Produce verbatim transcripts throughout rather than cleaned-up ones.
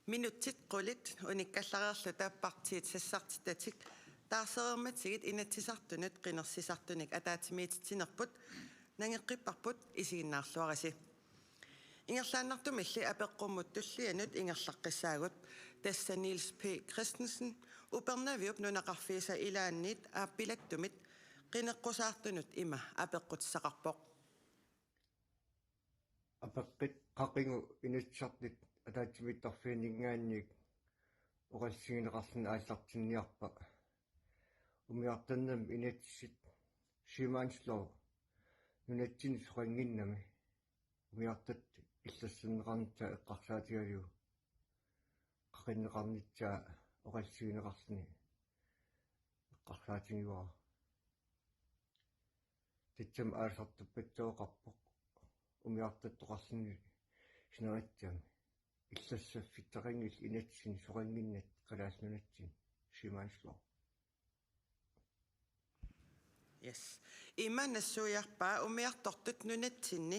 Minutsit qulit unikkallareerluta partiit sassartitatik taarsereermatigit Inatsisartunut qinersisartunik ataatsimiititsinerput nangeqqipparput, isiginnaarluarisi. Ingerlaannartumilli apeqqummut tullianut ingerlaqqissaagut, tassa Niels P. Christensen, Upernaviup nunaqarfiisa ilaanniit aappilattumit qineqqusaartunut ima apeqqutissaqarpoq. Apeqqut: Qaqigu Inatsisartut ataatsimiittarfianinngaanniit oqallisigineqarluni aallartinniarpa? Umiartornermi inatsisit, sømandslov, nunatsinni soqannginnami umiartortut illersorneqarnissaa eqqarsaatigalugu qaqinneqarnissaa oqallisigineqarluni eqqarsaatigivara. Tassami aalisartuppassuaqarpoq umiartortoqarluni sinerissami illersorfissaqanngilaq inatsisinni soqannginnami Kalaallit Nunatsinni, sømandslov. Yes. Ima nassuiarpaa umiartortut nunatsinni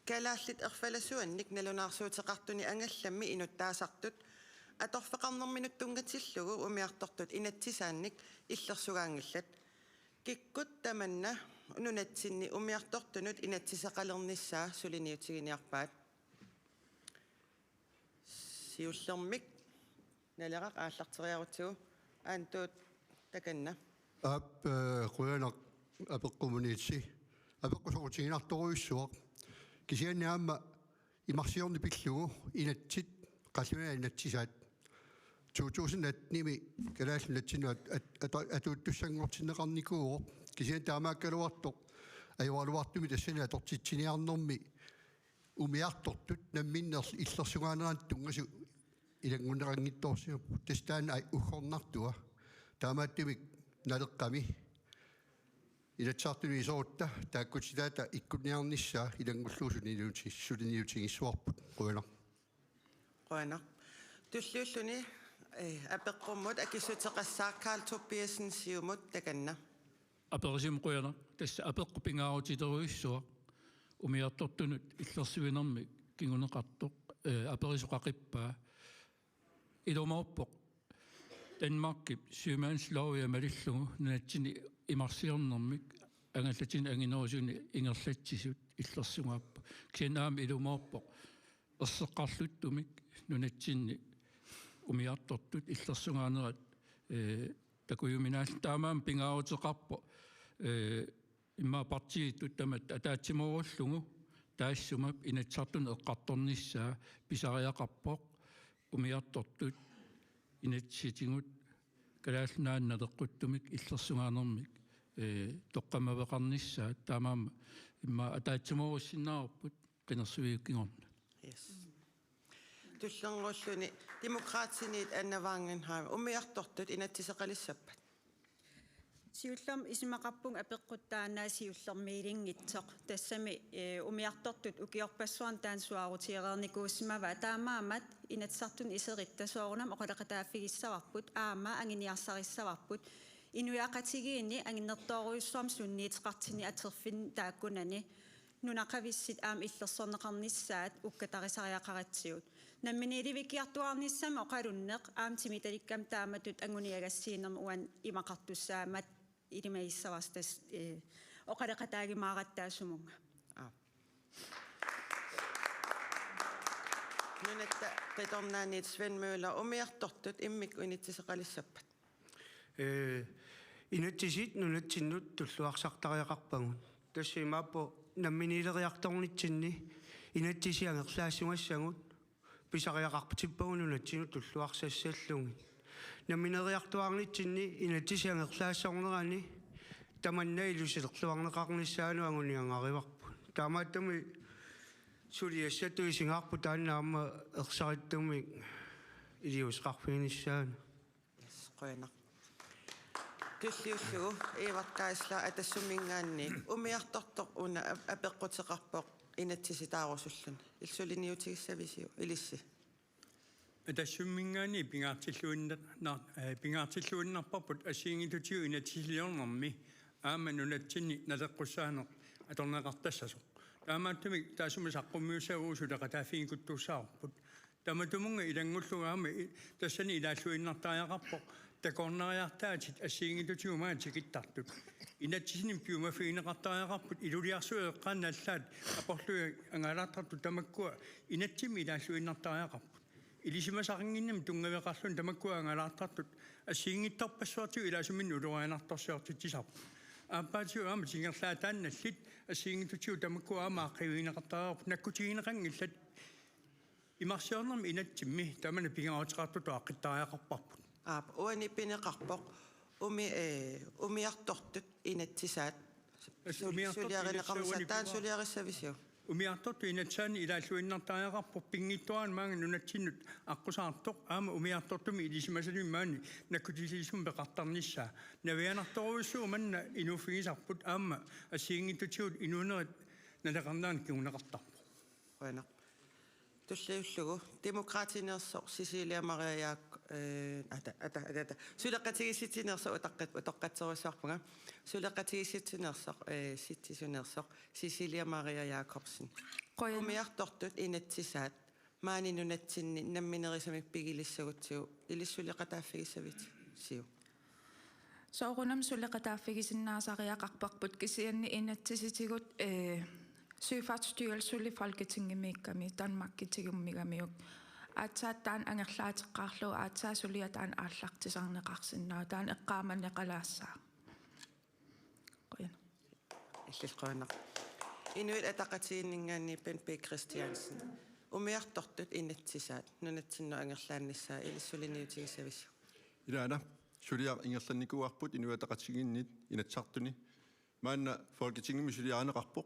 kalaallit erfalasuannik nalunaarsuuteqartuni angallammi inuttaasartut atorfeqarnerminut tunngatillugu umiartortut inatsisaannik illersugaanngillat. Kikkut tamanna nunatsinni umiartortunut inatsiseqalernissaa suliniutiginiarpaat? Siullermik Naleraq aallarteriarutsigu, Aamtuut, takanna. Aap, eh, qujanaq apeqqumut Nielsi. Apeqqut soqutiginartorujussuaq. Kisianni aamma imarsiorneq pillugu inatsit, qallunaat inatsisaat, to tusind atten-imi Kalaallit Nunatsinnut at-, at-, at-, atuuttussanngortinneqarnikuuvoq. Kisianni taamaakkaluartoq ajoraluartumik tassani atortitsiniarnermi umiartortut namminneq illersugaaneranut tunngasut ilanngunneqanngitsoorsimapput. Tassa taanna, ai, uggornartua. Taamaattumik Naleqqami Inatsisartuni iserutta taakkutitaata ikkunniarnissaa ilanngullugu suliniuti-, suliniutigissavarput. Qujanaq. Qujanaq. Tulliulluni, eh, apeqqummut akissuteqassaaq Karl Tobiassen, Siumut, takanna. Aperisumik qujanaq. Tassa apeqqut pingaarutilerujussuaq. Umiartortunut illersuinermik kinguneqartoq, eh, aperisoqaqippaa. Ilumoorpoq Danmarkip sømandslovia malillugu nunatsinni imarsiornermik angallatinni anginerusuni ingerlatsisut illersugaappat. Kisianni aamma ilumoorpoq erseqqarluttumik nunatsinni umiartortut illersugaanerat, eh, takujuminaal-, taamaammat pingaaruteqarpoq, eh, immaqa partiitut tamatta ataatsimoorullugu taassuma Inatsisartunut eqqartornissaa pisariaqarpoq umiartortut inatsisitigut Kalaallit Nunaanni naleqquttumik illersugaanermik, eh, toqqammaveqarnissaat, taamaammat immaqa ataatsimoorussinnaarput qinersiviup kingorna. Yes. Tullinnguulluni Demokraatiniit Anna Wangenheim, umiartortut inatsiseqalissappat? Siullermik isumaqarpunga apeqqut taanna siullermiilinngitsoq. Tassami, eh, umiartortut ukiorpassuarni taanna suaarutigereernikuusimavaat. Taamaammat Inatsisartuni iseritta soorunami oqaloqataaffigissavarput, aamma anguniarsarissavarput inuiaqatigiinni annertoorujussuarmik sunniuteqartuni atorfinni taakkunani. Nunaqavissit aamma illersorneqarnissaat ukkatarisariaqaratsigu. Namminiilivikkiartuaarnissamik oqalunneq aamma timitalikkami taamatut anguniagassiinermik uani imaqartussaammat ilimagissavarsi tassa, eh, oqaloqataagimaaratta taassumunnga. Aap. Nunatta Qitornaaniit Svend Møller, umiartortut immikkut inatsiseqalissappat? Eh, inatsisit nunatsinnut tulluarsartariaqarpagut. Tassa imaappoq namminiileriartornitsinni inatsisit angerlaassugassagut pisariaqartippagut nunatsinnut tulluarsassallugit. Namminiileriartuaarnitsinni inatsisit angerlaassornerani tamanna ilusilerluarneqarnissaanut anguniagarivarput. Taamaattumik suliassatut isigaarput taanna aamma ersarittumik iliuuseqarfiginissaanut. Yes, qujanaq. Tulliullugu Evert Geisler Atassumminngaanniit. Umiartortoq una ap-, apeqquteqarpoq inatsisitaarusulluni. Illit suliniutigissavisiuk, ilissi? Atassumminngaanniit pingaartilluinnar-, nar-, eh, pingaartilluinnarparput assigiinngitsutigut inatsisiliornermi aamma nunatsinni naleqqussaaneq atorneqartassasoq. Taamaattumik taassuma saqqummiussagutsigu suleqataaffigikkuttussaavarput. Tamatumunnga ilanngullugu aamma i-, tassani ilaalluinnartariaqarpoq takornariartaatit assigiinngitsutigut maani tikittartut. Inatsisinik piumaffigineqartariaqarput iluliarsuit eqqaanni allaat aporlugit angalaartartut tamakkua inatsimmi ilaalluinnartariaqarput. Ilisimasaqannginnami tunngaveqarluni tamakkua angalaartartut assigiinngitsorpassuartigut ilaasuminnik ulorianartorsiortitsisarput. Aappaatigut aamma tingerlaataannallit assigiinngitsutigut tamakkua aamma aaqqiivigineqartariaqarput nakkutigineqanngillat. Imarsiornermi inatsimmi tamanna pingaaruteqartutut aaqqittariaqarparput. Aap, uani pineqarpoq umi-, ee, umiartortut inatsisaat. Tassa sul-, umiartortut suliarineqarmat inatsisaat uani taanna pineqarpoq. Suliarissavisiuk? Umiartortut inatsisaannik ilaalluinnartariaqarpoq pinngitsoorani maanga nunatsinnut aqqusaartoq aamma umiartortumik ilisimasanik maani nakkutilisumik peqartarnissaa. Navianartorujussuuvoq manna inuuffigisarput aamma assigiinngitsutigut inuunerit naleqarnerannik kinguneqartarpoq. Qujanaq. Tulliullugu Demokraatineersoq Cecilia Maria Jaak-, ee, ata, ata, ata, ata. Suleqatigiissitineersoq utaqqat-, utoqqatserujussuarpunga. Suleqatigiissitineersoq, ee, sitsisuneersoq Cecilia Maria Jacobsen. Qujanaq. Umiartortut inatsisaat maani nunatsinni namminerisamik pigilissagutsigu ilissi suleqataaffigissavisiuk? Soorunami suleqataaffigisinnaasariaqarparput kisianni inatsisitigut, ee, Søfartsstyrelseli Folketingimiikkami Danmarkip tigummigamiuk. Aatsaat taanna angerlaateqqaarlugu aatsaat suliaq taanna aallartisarneqarsinnaavoq, taanna eqqaamaneqalaassaaq. Qujanaq. Illillu qujanaq. Inuit Ataqatigiinninngaanniit Bent B. Christiansen. Umiartortut inatsisaat nunatsinnut angerlaannissaa ilissi suliniutigissavisiuk? Ilaana, suliaq ingerlannikuuarput Inuit Ataqatigiinniit Inatsisartuni. Maanna Folketingimi suliarineqarpoq.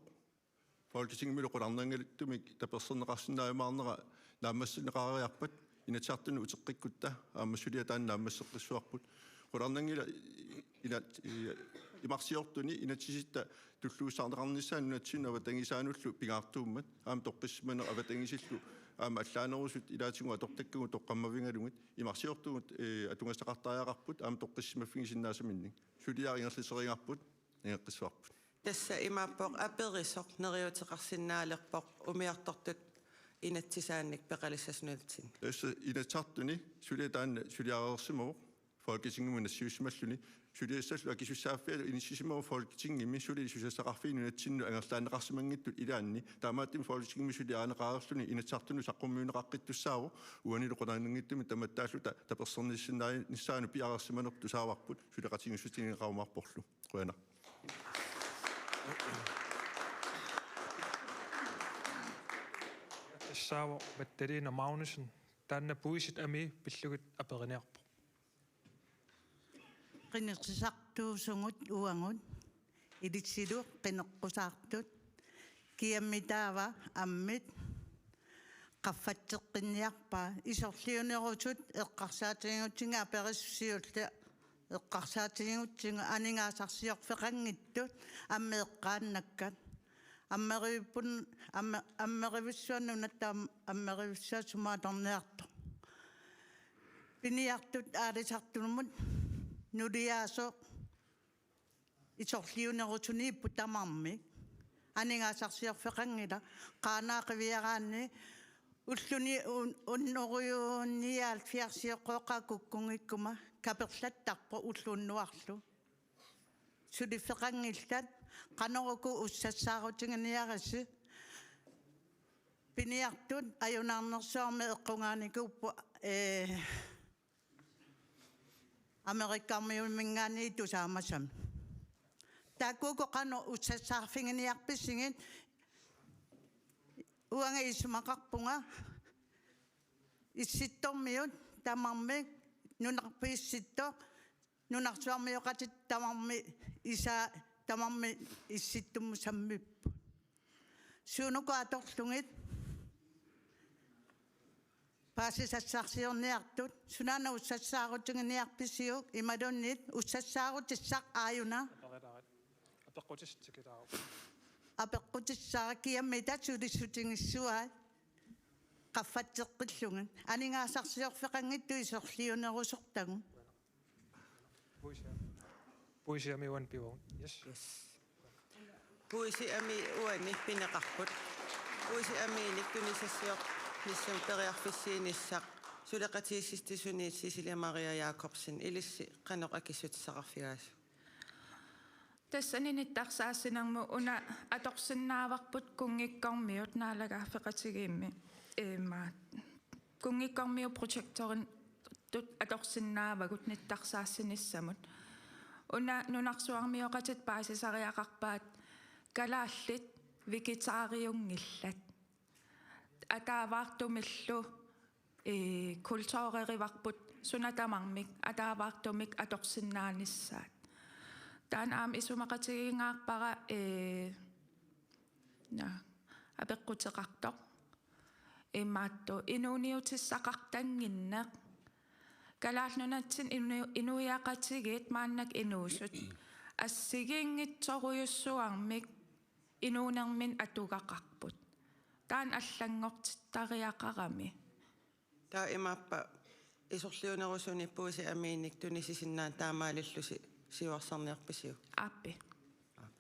Folketingimilu qularnanngitsumik taperserneqarsinnaajumaarnera naammassineqareeriarpat Inatsisartuni uteqqikkutta aamma suliaq taanna naammasseqqissuarput. Qularnanngilaq ina-, i-, imarsiortuni inatsisitta tulluussaarneqarnissaanut nunatsinnut avatangiisaanullu pingaartuummat aamma toqqissimaneq avatangiisillu aamma allaanerusut ilaatigut atortakkagut toqqammavigalugit imarsiortugut, ee, atugassaqartariaqarput aamma toqqissimaffigisinnaasaminnik. Suliaq ingerlateriigarput, ingeqqissuarput. Tassa imaappoq aperisoq neriuuteqarsinnaalerpoq umiartortut inatsisaannik peqalissasut nunatsinni. Tassa Inatsisartuni suliaq taanna suliareersimavoq Folketingimut nassiussimalluni. Suliassallu akisussaaffialu inissisimavoq Folketingimi suli susassaqarfiit nunatsinnut angerlaanneqarsimanngitsut ilaanni. Taamaattumik Folketingimi suliarineqareerluni Inatsisartunut saqqummiunneqaqqittussaavoq. Uanilu qularnanngitsumik tamattaalluta tapersersinnaanissaanut piareersimanertut tusaavarput suleqatigiissutigineqarumaarporlu. Qujanaq. Tassaavoq Magdalena Magnussen, taanna puisit amii pillugit aperiniarpoq. Qinersisartuusugut uagut ilissilu qineqqusaartut. Kiammi taava ammit qaffatseqqinniarpaa isorliunerusut eqqarsaatigigutsigit aperisut siulliit eqqarsaatigigutsigit aningaasarsiorfeqanngitsut ammit eqqaannakkat. Ammerivippun-, amme-, ammerivissuaq nunatta am-, ammerivissuaq sumut atorniartoq. Piniartut aalisartunut nuliaasoq isorliunerusuniippoq tamarmik. Aningaasarsiorfeqanngilaq Qaanaaq qiviaraanni ulluni un-, unnorujuniaalfiarsioqqooqaa kukkunngikkuma kaperlattarpoq ulloq unnuarlu. Suliffeqanngillat, qanoruku ussassaarutigineqarisi. Piniartut ajunaarnersuarmik eqqugaanikuupput, ee, Amerikamiuminngaanniit tusaamasami. Taakkuuku qanoq ussassaarfiginiarpisigit? Uanga isumaqarpunga Issittormiut tamarmik, nunarput Issittoq, nunarsuarmioqatitta tamarmik, isa-, tamarmik Issittummut sammipput. Suunuku atorlugit paasisassarsiorniartut, sunaana ussassaarutigineqarpisiuk imaluunniit ussassaarutissaq aajuna? Apeqqutissaq tikilaaru. Apeqqutissara kiammi taava sulissutigissuaat qaffatseqqillugit. Aningaasarsiorfeqanngitsut isorliunerusortagut. Puisi-, puisiami uani pivagut. Yes. Yes. Puisiami uani pineqarput. Puisiamiinik tunisassior-, Nissum periarfissiinissaq suleqatigiissitsisuniit Cecilia Maria Jacobsen, ilissi qanoq akissutissaqarfigaasiuk? Tassani nittarsaassinermut una atorsinnaavarput kunngikkormiut naalagaaffeqatigiimmi. Immaqa kunngikkormiut projektoritut atorsinnaavagut nittarsaassinissamut. Una nunarsuarmioqatitta paasisariaqarpaat kalaallit vegetaariunngillat. Ataavaartumillu, ee, kulturerivarput suna tamarmik ataavaartumik atorsinnaanissaat. Taanna aamma isumaqatigiinngaarpara, ee, na, apeqquteqartoq. Imaattoq inuuniutissaqartannginneq. Kalaallit Nunatsinni inu-, inuiaqatigiit maannakkut inuusut assigiinngitsorujussuarmik inuunerminni atugaqarput. Taanna allanngortittariaqarami. Taava imaappa isorliunerusuni puisip amiinik tunisisinnaanut taamaalillusi siuarsarniarpisiuk? Aappi. Aap.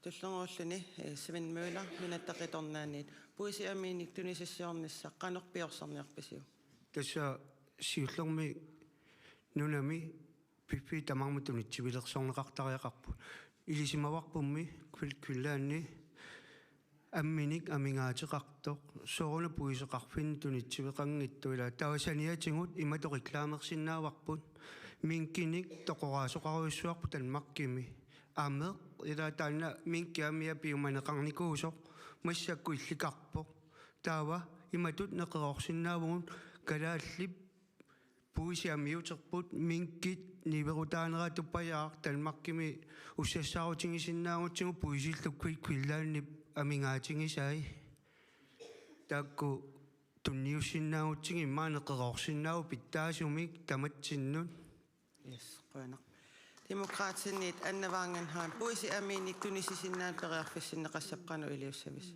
Tullinnguulluni, eh, Svend Møller, Nunatta Qitornaaniit. Puisip amiinik tunisassiornissaq qanoq piorsarniarpisiuk? Tassa siullermik nunami piffiit tamarmik tunitsivilersorneqartariaqarput. Ilisimavarpummi Quilp Quinlandi amminik amigaateqartoq, sooruna puiseqarfinni tunitsiveqanngitsoq, ila taava saniatigut imatut reklamersinnaavarput: minkinik toqoraasoqarujussuarput Danmarkimi. Ameq, ila taanna minkip amia piumaneqarnikuusoq massakkut illikarpoq. Taava imatut neqeroorsinnaavugut: kalaallip puisip amiuterput minkit niuerutaanerat tupajaaq Danmarkimi ussassaarutigisinnaagatsigu puisillu Quilp Quinlandip amigaatigisai. Taakku tunniussinnaagutsigit immaqa neqeroorsinnaavoq pitsaasumik tamatsinnut. Yes, qujanaq. Demokraatiniit Anna Wangenheim, puisip amiinik tunisisinnaanut periarfissinneqassapput, qanoq iliussavisi?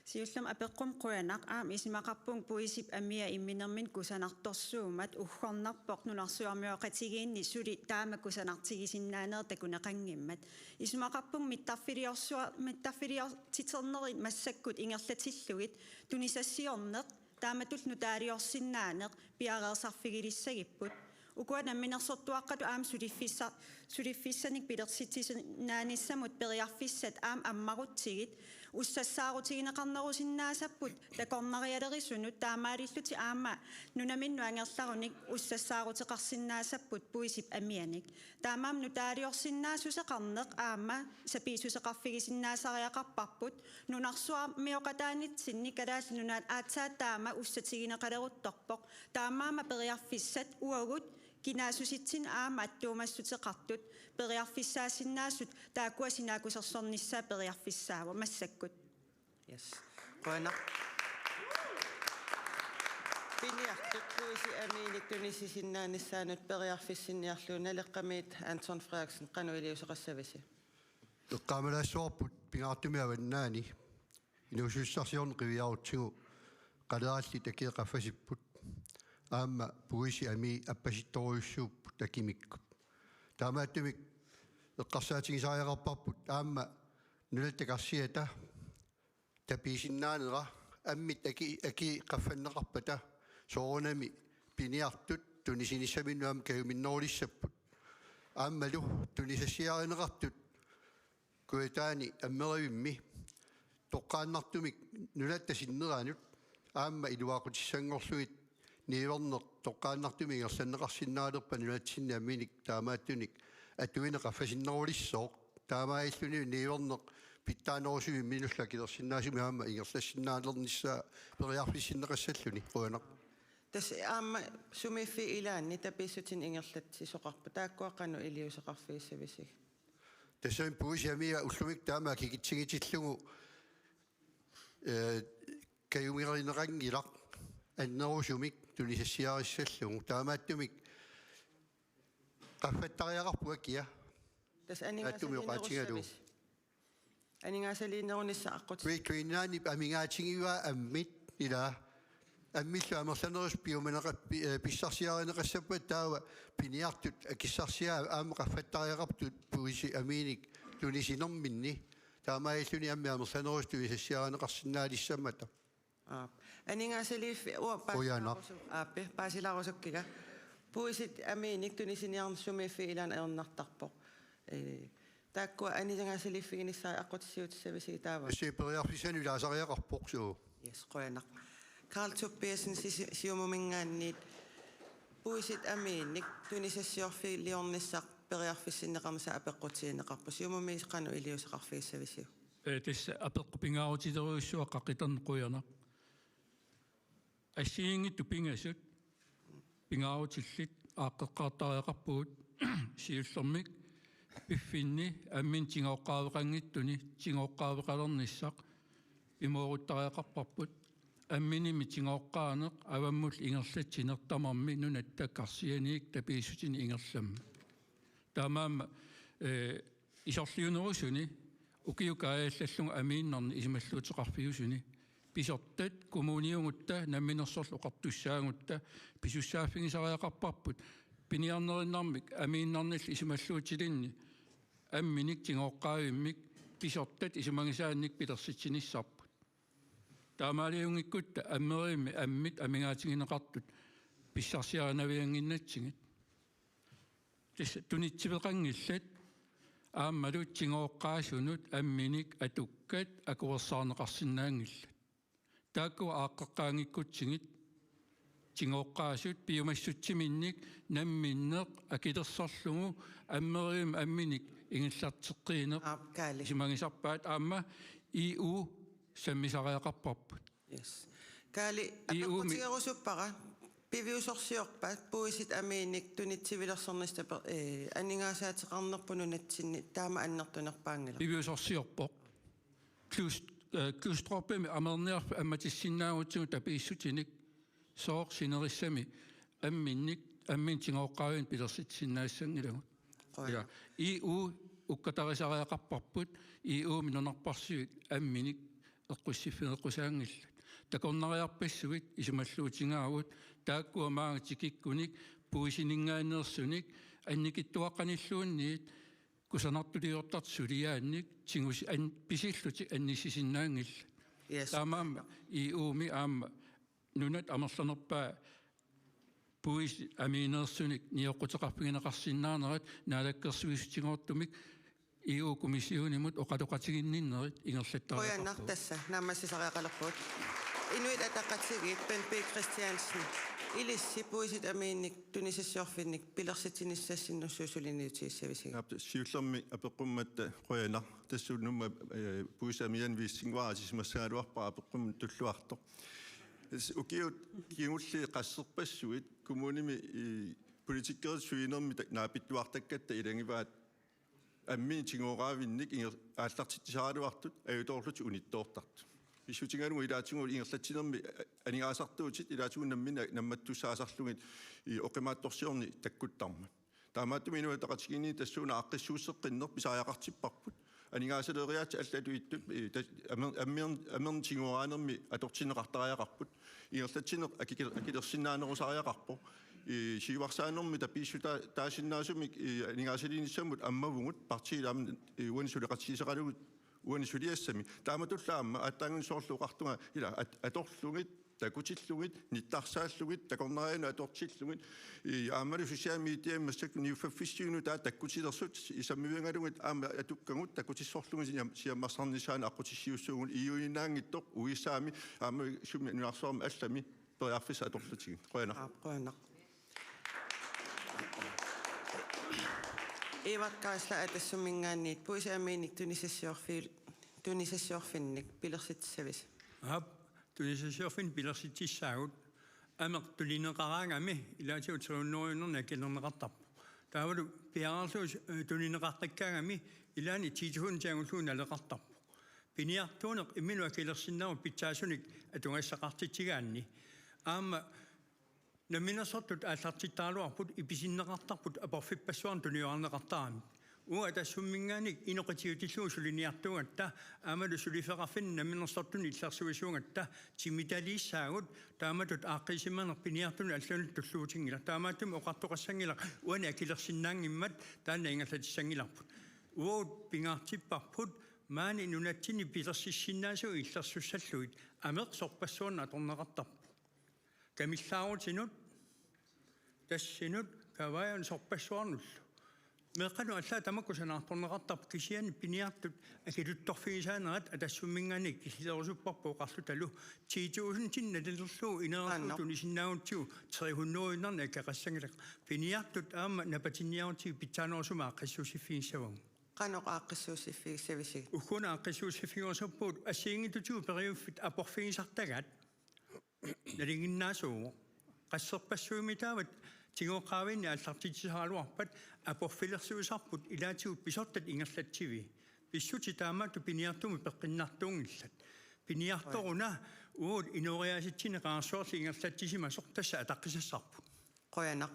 Siullermik apeqqummi qujanaq, aamma isumaqarpunga puisip amia imminermini kusanartorsuummat uggornarpoq nunarsuarmioqatigiinni suli taama kusanartigisinnaaneq takuneqanngimmat. Isumaqarpunga mittarfiliorsuar-, mittarfiliortiternerit massakkut ingerlatillugit tunisassiorneq taamatullu nutaaliorsinnaaneq piareersarfigilissagipput. Ukua namminersortuaqqatut aamma suliffissa-, suliffissanik pilersitsisinnaanissamut periarfissat aamma ammarutsigit ussassaarutigineqarnerusinnaasapput takornarialerisunut, taamaalillutik aamma nunaminnut angerlarunik ussassaarutiqarsinnaasapput puisip amianik. Taamaammat nutaaliorsinnaassuseqarneq aamma sapiissuseqarfigisinnaasariaqarparput, nunarsuarmioqataanitsinni Kalaallit Nunaat aatsaat taama ussatigineqaleruttorpoq. Taamaammat periarfissat uagut kinaassusitsinnut aamma attuumassuteqartut periarfissaasinnaasut taakkua sinaakkusersornissaat periarfissaavoq massakkut. Yes. Qujanaq. Piniartut puisip amiinik tunisisinnaanissaannut periarfissinniarlugu Naleqqamiit Anton Frederiksen, qanoq iliuuseqassavisi? Eqqaamalaassavarput pingaartumik avannaani inuussutissarsiorneq qiviarutsigu qalerallit akii qaffasipput. Aamma puisip amii appasittorujussuupput akimikkut. Taamaattumik eqqarsaatigisariaqarparput aamma nunatta karsiata tapiisinnaanera, ammit akii, akii qaffanneqarpata soorunami piniartut tunisinissaminnut aamma kajuminnerulissapput. Aammalu tunisassiarineqartut Kujataani Ammerivimmi toqqaannartumik nunatta sinneranut aamma iluaqutissanngorlugit niuerneq toqqaannartumik ingerlanneqarsinnaalerpat nunatsinni amminik taamaattunik atuineq qaffasinnerulissooq. Taamaalilluni niuerneq pitsaanerusumik imminullu akilersinnaasumik aamma ingerlassinnaalernissaa periarfissinneqassalluni. Qujanaq. Tassa aamma sumiiffiit ilaanni tapiissutinik ingerlatsisoqarput, taakkua qanoq iliuuseqarfigissavisigit? Tassami puisip amia ullumikkut taama akikitsigitillugu, ee, kajumerineqanngilaq annerusumik tunisassiarissallugu. Taamaattumik qaffattariaqarpoq akia. Tassa aningaasaliinerussavisi? Aattumik oqaatigalugu. Aningaasaliinerunissaq aqqut. Quilp Quinlandip amigaatigivaa ammit, ila ammillu amerlanerusut piumaneqa-, pi-, eh, pissarsiarineqassappat taava piniartut akissarsiaat aamma qaffattariaqartut puisip amiinik tunisinerminni. Taamaalilluni ammit amerlanerusut tunisassiarineqarsinnaalissammata. Aap. Aningaasaliiffi-, uanga Qujanaq. Paasilaarusuk-, aappi, paasilaarusukkiga. Puisit amiinik tunisiniarneq sumiiffiit ilaanni ajornartarpoq. Ee, taakkua aningaasaliiffiginissaat aqqutissiuutissavisiuk taava? Tassa periarfissanik ilaasariaqarpoq suu. Yes, qujanaq. Karl Tobiassen, Si-, Siumuminngaanniit. Puisit amiinik tunisassiorfiliornissaq periarfissinneqarnissaa apeqqutigineqarpoq. Siumumi qanoq iliuuseqarfigissavisiuk? Ee, tassa apeqqut pingaarutilerujussuaq qaqitani qujanaq. Assigiinngitsut pingasut pingaarutillit aaqqeqqaartariaqarpugut siullermik piffinni amminik tigooqqaaveqanngitsuni tigooqqaaveqalernissaq pimooruttariaqarparput. Amminimmi tigooqqaaneq avammullu ingerlatsineq tamarmi nunatta karsianiit tapiissutinik ingerlammat. Taamaammat, eh, isorliunerusuni ukiut kaajallallugu amiinnarnik isumalluuteqarfiusuni pisortat kommuniugutta namminersorlutik oqartussaagutta pisussaaffigisariaqarparput piniarnerinnarmik amiinnarnillu isumalluutilinnik amminik tigooqqaavimmik pisortat isumagisaannik pilersitsinissarput. Taamaaliunngikkutta Amerimi ammit amigaatigineqartut pissarsiarinaviannginnatsigit. Tassa tunitsiveqanngillat aammalu tigooqqaasunut amminik atukkat akuersaarneqarsinnaanngillat. Taakku aaqqeqqaanngikkutsigit tigooqqaasut piumassutsiminnik namminneq akilersorlugu Amerimi amminik ingerlatseqqiineq. Aap, Kaali. Isumagisarpaat aamma E U sammisariaqarparput. Yes. Kaali, E U-mi apeqqutigerusuppara, piviusorsiorpat puisit amiinik tunitsivilersornissaq pe-, eh, aningaasaateqarnerput nunatsinni taama annertunerpaanngilaq? Piviusorsiorpoq. Klus-, eh, Klustrupimi amerniarfik ammatissinnaagutsigu tapiissutinik sooq sinerissami amminnik, amminik tigooqqaavinik pilersitsisinnaassanngilakka. Qujanaq. Ja, E U ukkatarisariaqarparput, E U-mi nunarpassuit amminik eqqussiffigeqqusaanngillat. Takornariarpassuit isumalluutigaagut, taakkua maanga tikikkunik puisininngaanneersunik annikitsuaqqanilluunniit kusanartuliortartut suliaannik tigusi-, an-, pisillutik annissisinnaanngillat. Yes. Taamaammat E U-mi aamma nunat amerlanerpaat puisit amiineersunik nioqquteqarfigineqarsinnaanerat naalakkersuisutigoortumik E U-kommissionimut oqaloqatiginninnerit ingerlattariaqarpoq. Qujanaq, tassa naammassisariaqalerpugut. Inuit Ataqatigiit, Bendt B. Kristiansen, ilissi puisit amiinik tunisassiorfinnik pilersitsinissassinnut suut suliniutigissavisiuk? Aap, siullermik apeqqummatta qujanaq. Tassuunummik, eh, puisit amiinik pisinguarisisimassagaluarpara apeqqummut tulluartoq. Tassa ukiut kingulliit qasserpassuit kommunimi, eh, politikerit sulinermi ta-, naapittuartakkatta ilagivaat amminik tigooqqaavinnik inger-, aallartitsisaraluartut ajutoorlutik unittoortartut. Pissutigalugu ilaatigut ingerlatsinermi aningaasartuutit ilaatigut nammineq nammattussaasarlugit, eh, oqimaatsorsiorneq takkuttarmat. Taamaattumik Inuit Ataqatigiinni tassuuna aaqqissuusseqqinneq pisariaqartipparput. Aningaasaleeriaatsit allatut ittut, eh, tas-, amer-, amer-, amernik tigooqqaanermi atortinneqartariaqarput. Ingerlatsineq akikil-, akilersinnaanerusariaqarpoq. Eh, siuarsaanermi tapiissutaa-, taasinnaasumik, eh, aningaasaliinissamut ammavugut partiit aamma, eh, uani suleqatigiisseqalugu uani suliassami. Taamatullu aamma aatsaannguaq soorlu oqartunga ila at-, atorlugit, takutillugit, nittarsaallugit, takornarianut atortillugit. Eh, aammalu social mediami massakkut niuffaffissuit nutaat takkutilersut sammivigalugit aamma atukkagut takutissorlugit siam-, siammarsarnissaanut aqqutissiuussuugut E U-innaanngitsoq U S A-mi aamma sumi nunarsuarmi allami periarfissat atorlutigit. Qujanaq. Aap, qujanaq. Evert Geisler Atassumminngaanniit, puisit amiinik tunisassiorfi-, tunisassiorfinnik pilersitsissavisi? Aap, tunisassiorfinnik pilersitsissaagut. Ameq tunineqaraangami ilaatigut tre hundrede euronik akilerneqartarpoq. Taavalu piareerlugu, eh, tunineqaqqikkaangami ilaanni ti tusind angullugu naleqartarpoq. Piniartuuneq imminut akilersinnaavoq pitsaasunik atugassaqartitsigaanni. Aamma namminersortut aallartittaraluarput ipisinneqartarput aporfippassuarnik tuniorarneqartaramik. Uagut Atassumminngaanniit inoqitiutillugu suliniartuugatta aammalu suliffeqarfinni namminersortunut illersuisuugatta timitaliissaagut, taamatut aaqqiisimaneq piniartunut allanut tulluutinngilaq. Taamaattumik oqartoqassanngilaq uani akilersinnaanngimmat taanna ingerlatissanngilarput. Uagut pingaartipparput maani nunatsinni pilersissinnaasut illersussallugit Ameq sorpassuarnut atorneqartarpoq. Kamillaarutinut, tassinut, kavaajanut sorpassuarnullu. Meeqqanut allaat tamakku sanaartorneqartarput, kisianni piniartut akiluttorfigisaanerat Atassumminngaanniit killilerusupparput oqarlutalu ti tusindinik nalilerlugu ineriartortut Anna. Tunisinnaanngortigu tre hundrede-innarnik akeqassanngilaq. Piniartut aamma napatinniarutsigit pitsaanerusumik aaqqissuussiffigissavagut. Qanoq aaqqissuussiffigissavisigit? Ugguuna aaqqissuussiffigerusuppugut assigiinngitsutigut periuffik aporfigisartagaat nalinginnaasuuvoq. Qasserpassuimmi taava tigooqqaavinni aallartitsisaraluarpat aporfilersuisarput ilaatigut pisortat ingerlatsivii. Pissutsit taamaattoq piniartumik peqqinnartuunngillat. Piniartoruna uagut inooriaasitsinni qangarsuarli ingerlatsisimasoq tassa ataqqisassarput. Qujanaq.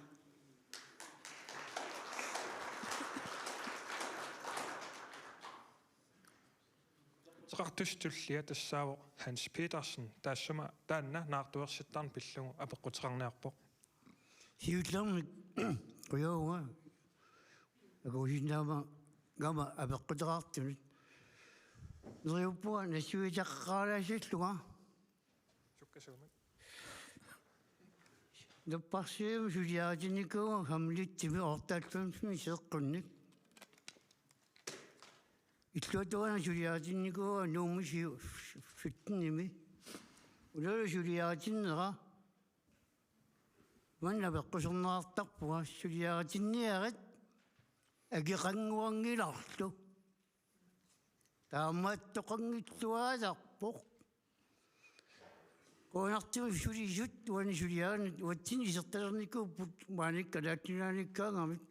Apeqquteqartussatut tullia tassaavoq Hans Petersen, taassuma taanna naartuersittarneq pillugu apeqquteqarniarpoq. Siullermik qujavuga akuusinnaamagama apeqquteqartunut. Neriuppunga nassuiateqaqaalaassallugu. Sukkasuumik. Napparsimmavimmi suliaritinnikuuvunga Hamletimi otteoghalvfemsimi seeqqunnik. Illuatungaanut suliaritinnikuuvunga Nuummi siu-, syttenimi. Unalu suliaritinnera. Maanna apeqquserneqartarpunga suliaritinniarit akeqannguanngilarlu. Taamaattoqanngilluinnarpoq. Qujanartumik sulisut uani suliarinut uatsinnut isertalernikuupput maani Kalaallit Nunaannikkaangamik.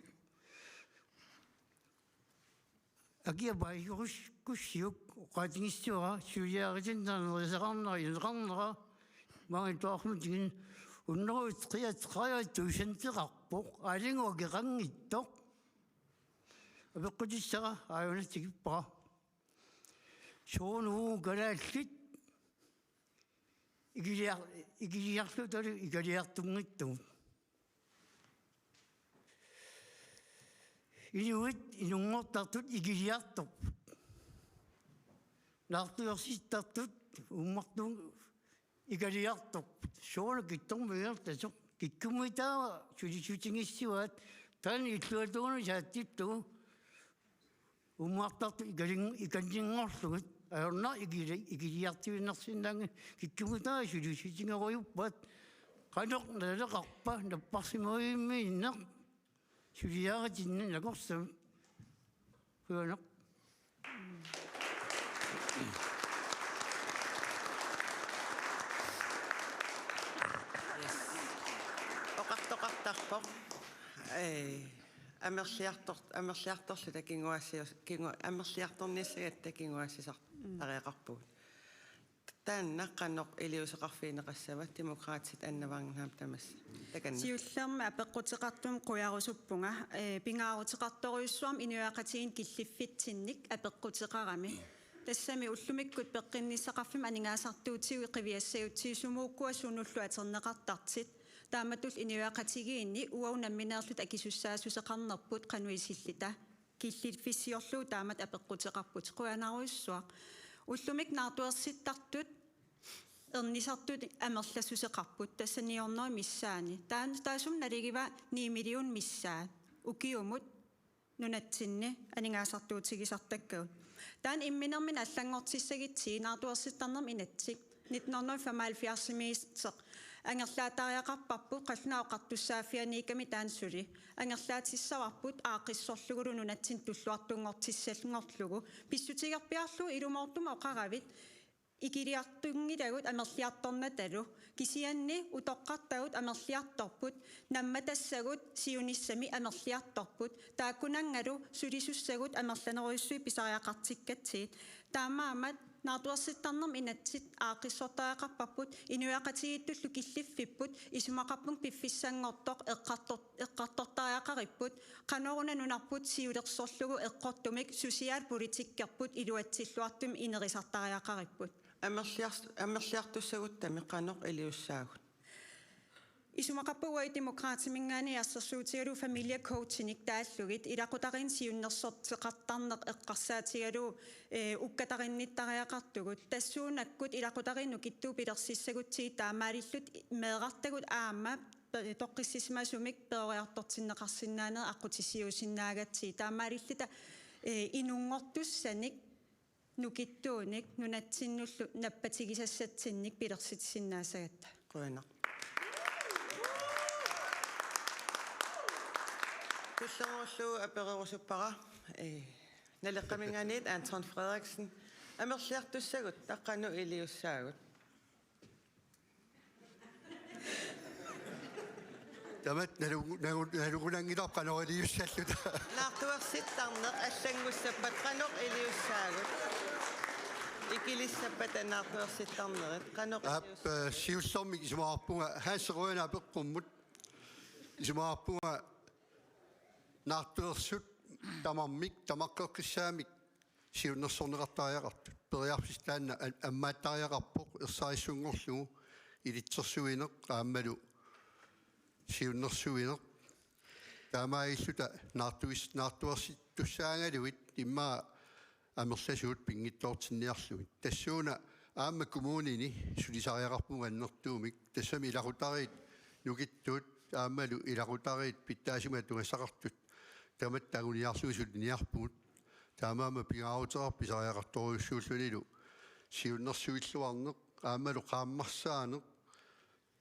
Akia paasisorisarsiuk oqaatigissavara suliaritinnera nerisaqarnera ineqarnera maani toormut tigin hundrede treogtredive tusindeqarpoq aalajangiuvoq akeqanngitsoq. Apeqqutissara aajuna tikippara. Soorlu kalaallit ikiliar-, ikiliarlutalu ikiliartunngitsugut. Inuit inunngortartut ikiliartorput. Naartuersittartut uummartuut ikiliartorput. Soorlu kittormigilertasoq. Kikkummitaava sulissutigissavaat taanna illuatungaanut saatsillugu. Uummartartut ikalin-, ikanninngorlugit. Ajornaq ikili-, ikiliartuinnarsinnaanngilaq kikkummitaava sulissutigerujuppat. Qanoq naleqarpa napparsimmavimmiinneq suliaritinneq nakorsami. Qujanaq. Yes. Oqartoqartarpoq. Ee, amerliartor-, amerliartorluta kinguaassius-, kingu-, amerliartornissagatta kinguaassisartariaqarpugut. Taanna qanoq iliuuseqarfigineqassava Demokraatit Anja Wangenheim tamassa? Takanna. Siullermik apeqquteqartumik qujarusuppunga, ee, pingaaruteqartorujussuarmik inuiaqatigiinni killiffitsinnik apeqquteqarami. Tassami ullumikkut peqqinnissaqarfimmik aningaasartuutigut qiviassagutsigit sumut ukua sunullu atorneqartartut. Taamatullu inuiaqatigiinni uagut nammineerluta akisussaassuseqarnerput qanoq isilluta. Killiffissiorlugu taamatut apeqquteqarpugut. Qujanarujussuaq. Ullumikkut naartuersittartut ernisartut amerlassuseqarput. Tassa ni hundrede missaani. Taan-, taassuma naligivaat ni million missaat. Ukiumut nunatsinni aningaasartuutigisartakkagut. Taanna imminermini allanngortissagutsigit naartuersittarnermut inatsit nitten hundrede femoghalvfjerdsimiittoq angerlaatariaqarparput, qallunaat oqartussaaffianiikkami taanna suli. Angerlaatissavarput aaqqissorlugulu nunatsinni tulluartunngortissanngorlugu. Pissutigerpiarlugu ilumoortumik oqaravit ikiliartunngilagut amerliartornatalu. Kisianni utoqqartagut amerliartorput, nammatassagut siunissami amerliartorput, taakkunanngalu sulisussagut amerlanerujussuit pisariaqartikkatsigit. Taamaammat naartuersittarnermut inatsit aaqqissortariaqarparput, inuiaqatigiittullu killiffipput, isumaqarpunga piffissanngortoq eqqartor-, eqqartortariaqaripput, qanoruna nunarput siulersorlugu eqqortumik socialpolitikkerput iluatsilluartumik inerisartariaqaripput. Amerliars-, amerliartussaguttami qanoq iliussaagut? Isumaqarpunga uagut Demokraatiminngaanniit assersuutigalugu familiecoachinik taallugit ilaqutariinni siunnersorteqartarneq eqqarsaatigalugu, eh, ukkatarinnittariaqartugut. Tassuunakkut ilaqutariit nukittuut pilersissagutsigit taamaalillutik meerartagut aamma pe-, toqqissisimasumik peroriartortinneqarsinnaaneq aqqutissiuussinnaagatsigit. Taamaalilluta, eh, inunngortussanik nukittuunik nunatsinnullu nappatigisassatsinnik pilersitsisinnaassagatta. Qujanaq. Tullinnguullugu apererusuppara, eh, Naleqqaminngaanniit Anton Frederiksen. Amerliartussagutta qanoq iliussaagut? Tamatta nalu-, nalu-, nalugunanngilarput qanoq iliussalluta. Naartuersittarneq allanngussappat qanoq iliussaagut? Ikilissappata naartuersittarnerit qanoq Aap, iliussaagut? Eh, siullermik isumaqarpunga Hans Røena apeqqummut. Isumaqarpunga naartuersut tamarmik tamaqqeqqissaamik siunnersorneqartariaqartut. Periarfissat taanna a-, ammaattariaqarpoq ersarissunngorlugu ilitsersuineq aammalu siunnersuineq. Taamaalilluta naartuis-, naartuersittussaagaluit immaqa amerlasuut pinngitsoortinniarlugit. Tassuuna aamma kommunini sulisariaqarpunga annertuumik. Tassami ilaqutariit nukittuut aammalu ilaqutariit pitsaasumik atugassaqartut tamatta anguniarlugit suliniarpugut. Taamaammat pingaaruteqarpoq pisariaqartorujussuullunilu siunnersuilluarneq aammalu qaammarsaaneq.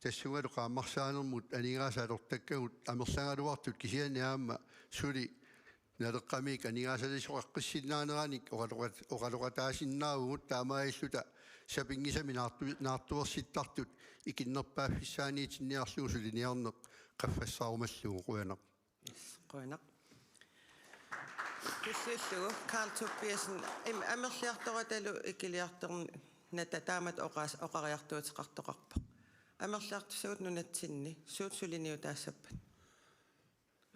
Tassungalu qaammarsaanermut aningaasat atortakkagut amerlagaluartut kisianni aamma suli Naleqqamiit aningaasaliisoqaqqissinnaaneranik oqaloqat-, oqaloqataasinnaavugut taamaalilluta sapinngisamik naartu-, naartuersittartut ikinnerpaaffissaaniitinniarneq qaffassaarumallugu. Qujanaq. Yes, qujanaq. Tulliullugu Karl Tobiassen, im-, amerliartoratalu ikiliartornata taamatut oqaas-, oqariartuuteqartoqarpoq. Amerliartussagutta nunatsinni suut suliniutaassappat?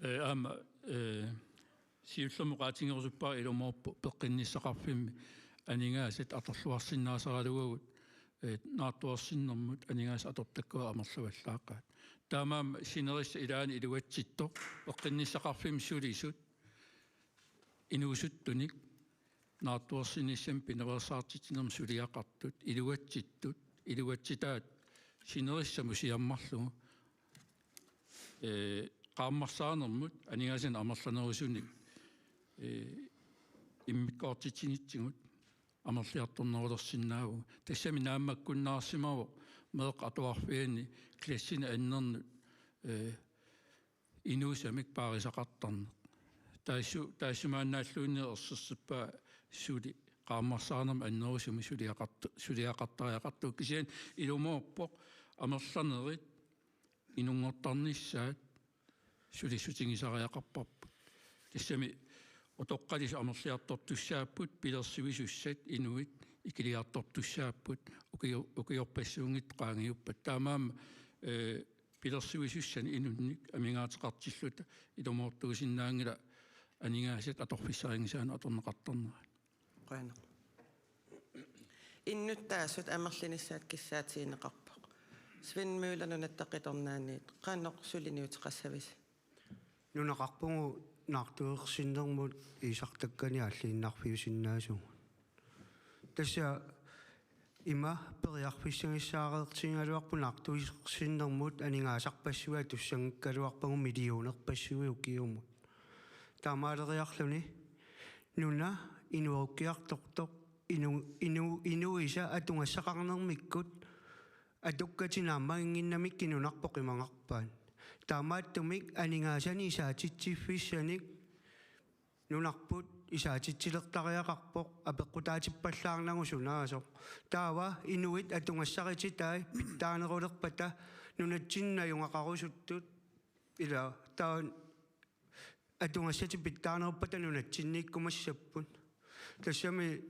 Eh, aamma, eh, siullermik oqaatigerusuppara ilumoorpoq peqqinnissaqarfimmi aningaasat atorluarsinnaasaraluagut, eh, naartuersinnermut aningaasat atortakkagut amerlavallaaqaat. Taamaammat sinerissap ilaani iluatsittoq peqqinnissaqarfimmi sulisut inuusuttunik naartuersinissamik pinaveersaartitsinermik suliaqartut, iluatsittut, iluatsitaat sinerissamut siammarlugu, eh, qaammarsaanermut aningaasanik amerlanerusunik, eh, immikkoortitsinitsigut amerliartornerulersinnaavugut. Tassami naammakkunnaarsimavoq meeqqat atuarfianni klassini annernut, eh, inuusamik paarisaqartarneq. Taassu-, taassumaannaalluunniit ersersippaa suli qaammarsaanermik annerusumik suliaqart-, suliaqartariaqartugut. Kisianni ilumoorpoq amerlanerit inunngortarnissaat sulissutigisariaqarparput. Tassami utoqqalisut amerliartortussaapput, pilersivisussat inuit ikiliartortussaapput, ukio-, ukiorpassuunngitsut qaangiuppat. Taamaammat, eh, pilersivisussanik inunnik amigaateqartilluta ilumoortuusinnaanngilaq aningaasat atorfissarinngisaannut atorneqartarnerat. Qujanaq. Innuttaasut amerlinissaat kissaatigineqarpoq. Svend Møller, Nunatta Qitornaaniit, qanoq suliniuteqassavisi? Nunaqarpugut naartuersinnermut iisartakkani aalliinnarfiusinnaasugut. Tassa ima periarfissagissaareertigigaluarpoq naartuersinnermut aningaasarpassuit atussanngikkaluarpagut millionerpassuit ukiumut. Taamaaleriarluni nuna inuerukkiartortoq inu-, inu-, inuisa atugassaqarnermikkut atukkatit naammaginnginnamikku nunarput qimagarpaat. Taamaattumik aningaasanik isaatitsiffissanik nunarput isaatitsilertariaqarpoq apeqqutaatippallaarnagu sunaasoq. Taava inuit atugassaritai pitsaanerulerpata nunatsinni najugaqarusuttut ila taava atugassatit pitsaaneruppata nunatsinniikkumassapput. Tassami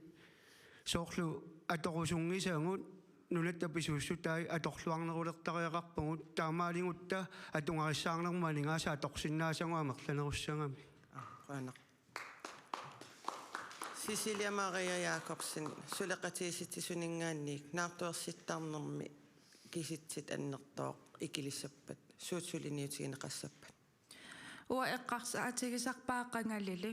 soorlu atorusunngisagut nunatta pisuussutai atorluarnerulertariaqarpagut, taamaaligutta atugarissaarnermut aningaasat atorsinnaasagut amerlanerussagamik. Aa, qujanaq. Cecilia Maria Jacobsen, suleqatigiissitsisuninngaanniit naartuersittarnermi kisitsit annertooq ikilissappat. suut suliniutigineqassappat? Uanga eqqarsaatigisarpara qangalili.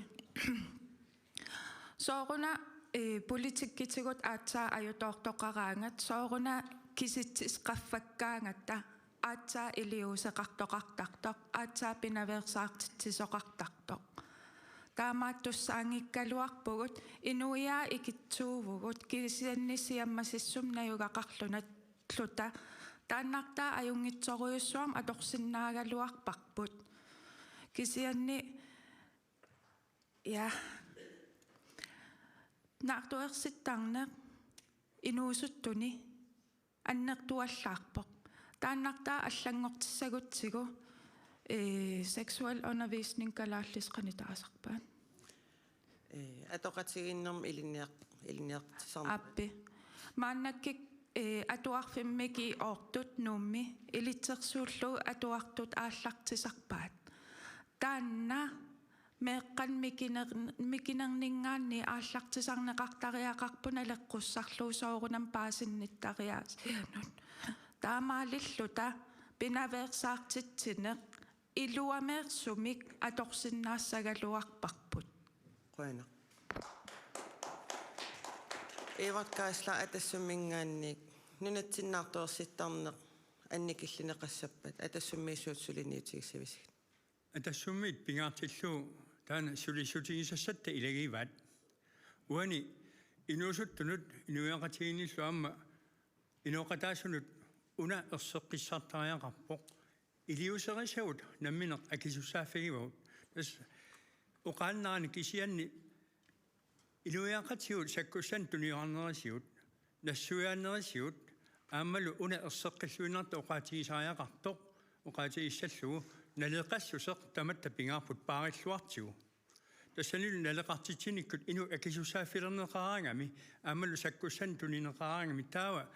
Sooruna, eh, politikkitigut aatsaat ajutoortoqaraangat, sooruna kisitsit qaffakkaangatta, aatsaat iliuuseqartoqartartoq, aatsaat pinaveersaartitsisoqartartoq. Taamaattussaanngikkaluarpugut, inuiaat ikittuuvugut, kisianni siammasissumik najugaqarlunalluta. Taannartaa ajunngitsorujussuarmik atorsinnaagaluarparput. Kisianni, ja, naartuersittarneq inuusuttuni annertuallaarpoq. Taannartaa allanngortissagutsigu, eh, seksualundervisning kalaallisut qanoq taasarpaat? Eh, atoqatigiinnermi ilinniar-, ilinniartitsisarneq. Aappi. Maannakkut, eh, atuarfimmi G otte Nuummi ilitsersuullugu atuartut aallartisarpaat. Taanna meeqqat mikiner-, mikinerninngaanniit aallartisarneqartariaqarput naleqqussarlugu soorunami paasinnittariaasianut. Taamaalilluta pinaveersaartitsineq iluameersumik atorsinnaassagaluarparput. Qujanaq. Evert Geisler, Atassumminngaanniit, nunatsinni naartuersittarneq annikillineqassappat Atassummiit suut suliniutigissavisigit? Atassummiit pingaartillugu taanna sulissutigisassatta ilagivaat. Uani inuusuttunut inuiaqatigiinnillu aamma inooqataasunut una erseqqissartariaqarpoq. Iliuuserisagut nammineq akisussaaffigivagut. Tassa oqaannarani kisianni inuiaqatigiit sakkussanik tuniorarnerisigut, nassuiaannerisigut, aammalu una erseqqilluinnartoq oqaatigisariaqartoq, oqaatigissallugu naleqassuseq tamatta pingaarput paarilluartigu. Tassanilu naleqartitsinikkut inuk akisussaaffilerneqaraangami, aammalu sakkussanik tunineqaraangami, taava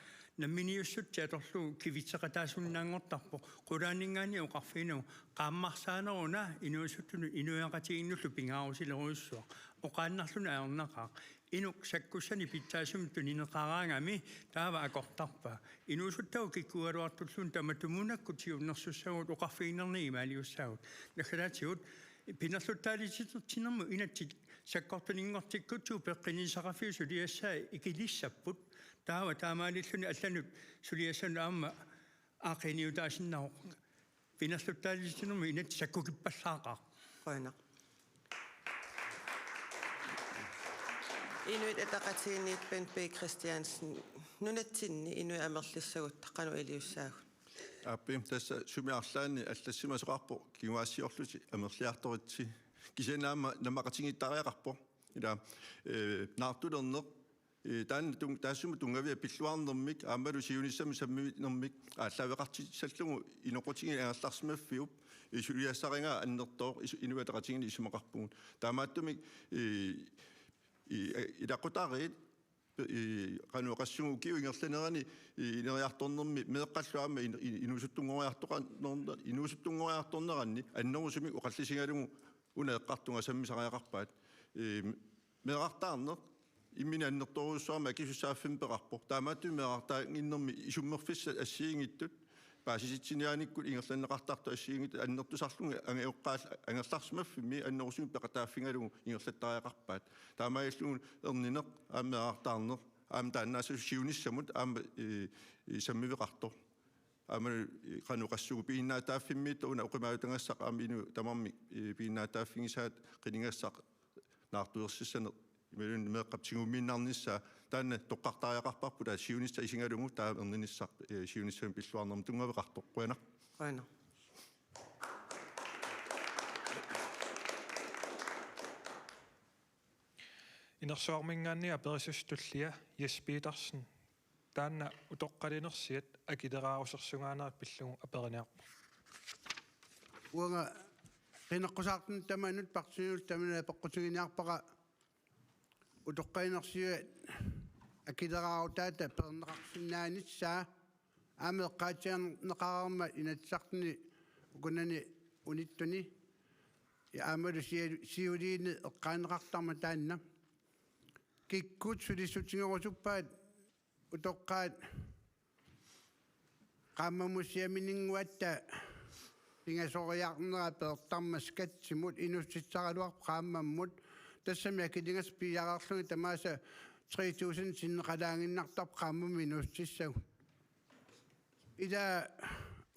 namminiussutsit atorlugu kivitseqataasunnaanngortarpoq, qulaaninngaanniit oqarfiginagu qaammarsaaneruna inuusuttunut inuiaqatigiinnullu pingaarusilerujussuaq, oqaannarluni ajornaqaaq. Inuk sakkussanik pitsaasumik tunineqaraangami taava akortarpaa. Inuusuttagut kikkuugaluartulluunniit tamatumuunakkut siunnersussaagut oqarfiginerni imaaliussaagut. Naggataatigut pinerluttaalitsinermut inatsit sakkortuninngortikkutsigu peqqinnissaqarfiup suliassaa ikilissapput. Taava taamaalilluni allanut suliassanut aamma aaqqiiniutaasinnaavoq. Pinerluttaalitsinermut inatsit sakkukippallaaqaaq. Qujanaq. Inuit Ataqatigiinniit Bent B. Christiansen, nunatsinni inuit amerlissagutta qanoq iliussaagut? Aappi, tassa sumi arlaanni allassimasoqarpoq kinguaassiorlutik amerliartoritsi. Kisianni aamma nammaqatigiittariaqarpoq. Ila, eh, naartulerneq, eh, taanna tung-, taassuma tunngavia pilluarnermik, aammalu siunissami samminermik aallaaveqartissallugu inoqutigiit angerlarsimaffiup, eh, suliassarigaa annertooq isu-, Inuit Ataqatigiinni isumaqarpugut. Taamaattumik, eh, i-, eh, ilaqutariit, eh, qanoq oqassuunga ukiup ingerlanerani, eh, ineriartornermi meeqqallu aamma in-, in-, inuusuttunngoriartoqarnerna-, inuusuttunngoriartorneranni annerusumik oqallisigalugu una eqqartunga sammisariaqarpaat. Eh, meerartaarneq imminut annertoorujussuarmik akisussaaffimmik peqarpoq. Taamaattumik meerartaannginnermi isummerfissat assigiinngitsut, paasisitsiniaanikkut ingerlanneqartartut assigiinngitsut annertusarlugit angajoqqaal-, angerlarsimaffimmi annerusumik peqataaffigalugu ingerlattariaqarpaat. Taamaalilluni ernineq, aamma meerartaarneq, aamma taannaassasoq siunissamut aamma, eh, eh, sammiveqartoq. Aamma, eh, qanoq oqassuunga piginnaatitaaffimmiittoq una oqimaajutagassaq aamma inuit tamarmik, eh, piginnaatitaaffigisaat qinigassaq naartuersissaneq imaluunniit meeqqap tigummiinnarnissaa taanna toqqartariaqarparput, taava siunissaq isigalugu taava erninissaq, eh, siunissami pilluarnermut tunngaveqartoq. Qujanaq. Qujanaq. Inersuarminngaanniit aperisussaq tullia Jes Petersen. Taanna utoqqalinersiat akileraarusersugaanerat pillugu aperiniarpoq. Uanga qineqqusaartunut tamanut partiinullu tamanut apeqqutiginiarpara utoqqalinersiat akileraarutaata peerneqarsinnaanissaa aamma eqqaatsiarneqareermat Inatsisartuni ukunani unittuni ja aammalu siu-, siuliini eqqaaneqartarmat taanna. Kikkut sulissutigerusuppaat utoqqaat qaammamussiamininnguatta Pingasoriarnera peertarmat skattimut inuussutissaraluarpoq qaammammut. Tassami akiligassat piiareerlugit tamaasa tre tusind sinneqalaaginnartarpoq qaammammut inuussutissagut. Ila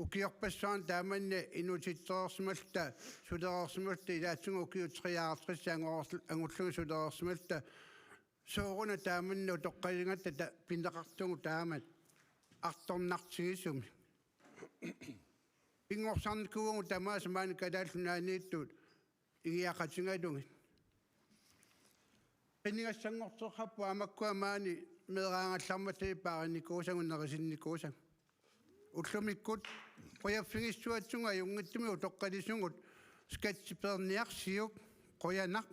ukiorpassuarni taamanna inuusuttoreersimalluta sulereersimalluta ilaatigut ukiut treoghalvtreds angoorl-, angullugit sulereersimalluta sooruna taamanna utoqqaligatta ta-, pineqartugut taamak artornartigisumik. Pinngorsarnikuuvugut tamaasa maani Kalaallit Nunaanniittut ingiaqatigalugit. Qinigassanngorteqqippugut aamma makkua maani meeraagallarmata paarinikuusagut nerisinnikuusagut. Ullumikkut qujaffigissuatsugut ajunngitsumik utoqqalisugut skattipeerniarsiuk. Qujanaq.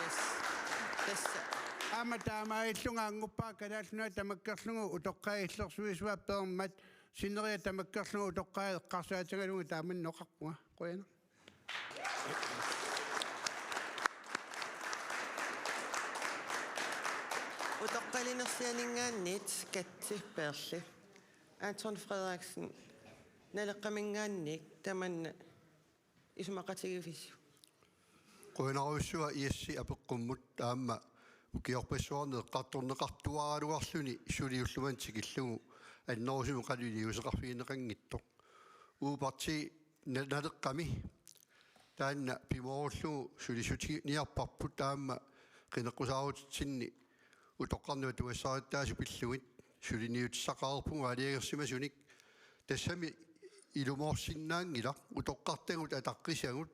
Yes. Tassa. Aamma taamaalillunga anguppara Kalaallit Nunaat tamakkerlugu utoqqaat illersuisuat peermat, sineriak tamakkerlugu utoqqaat eqqarsaatigalugit taamanna oqarpunga. Qujanaq. Utoqqalinersianinngaanniit skattipeerli. Anton Frederiksen, Naleqqaminngaanniit tamanna isumaqatigivisiuk? Qujanarujussuaq Jesse apeqqummut. Aamma ukiorpassuarni eqqartorneqartuaraluarluni suli ullumimut tikillugu annerusumik qanoq iliuuseqarfigineqanngitsoq. Uagut partii Na-, Naleqqami taanna pimoorullugu sulissutigiinnarparput, aamma qineqqusaarutitsinni utoqqarnut atugassarittaasut pillugit suliniutissaqareerpugut aalajangersimasunik. Tassami ilumoorsinnaanngilaq utoqqartagut ataqqisagut